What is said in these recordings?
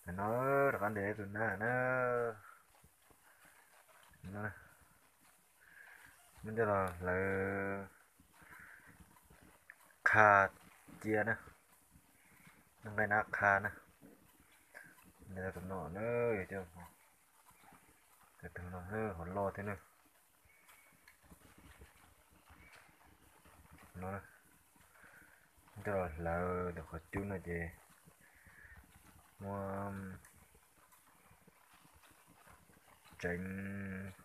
Tam no rov qab ntes tus nab na. Muab coj los hlawv qha cia na, noj nqaij nab qha na. Ntes tus no na, yog coj, tus no hov loj thiab na. No, coj los hlawv ntawm qhov cub no ces muab tseev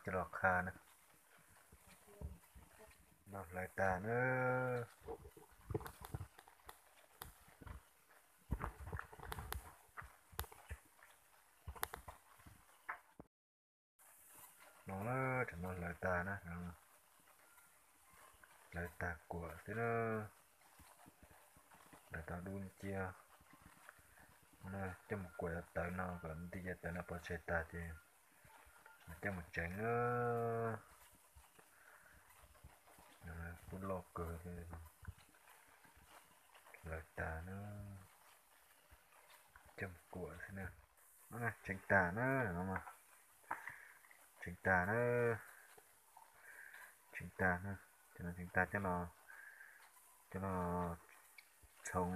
coj los qha na. No hlawv tag na. No, tam no hlawv tag na, hlawv tag kuam xwb na. Hlawv tau dub nciab, coj mus kuam cov tawv no kom nti cov tawv no pov tseg tag ces coj mus tseev na. Kuj loj kawg, hlawv tag na, coj mus kuam xwb na. Tseev tag na, tseev tag na, tseev tag na, tseev tag coj los, coj los txhoov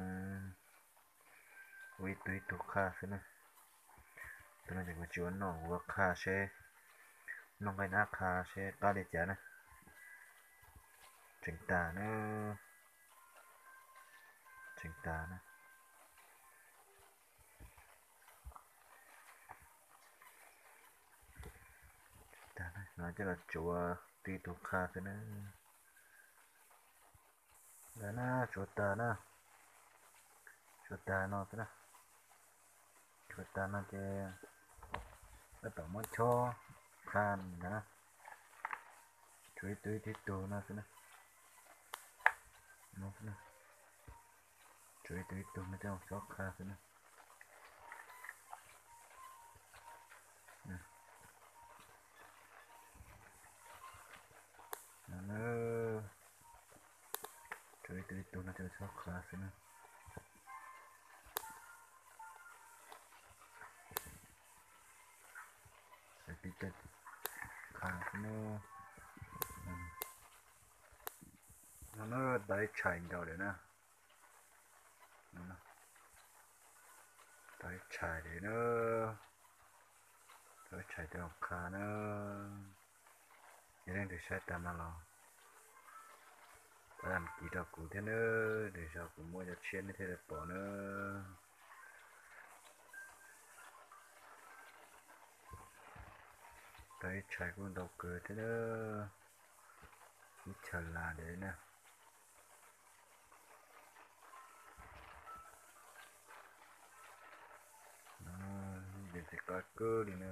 ua ib tug ib tug qha xwb na. Tus no ces kuv tsis ua noj, kuv ua qha seb, noj nqaij nab qha seb qab li cas na. Tseev tag na, tseev tag na. No coj los tsuav tib tug qha xwb na. Ntawd na, tsuav tag na, tsuav tag no xwb na. Tsuav tag no ces tab tom muab chob qha ntawd na. Tsuav ib tug ib tug no xwb na. Tsuav ib tug ib tug no coj chob qha xwb na. Tsuav ib tug ib tug no coj chob qha xwb na. Tib co qha xwb na. No na, tau ib tshais nkaus lawm na. Tau ib tshais lawm na. Tau ib tshais coj los qha na. Yog leej twg saib tag no los pab dam kis rau kuv thiab na, lwm zaus kuv muaj cov tshiab nej thiaj li pom na. Tau ib tshais kuj ntau kawg thiab na, ib chaw las ntev na. Ntev tsis qab kawg li na.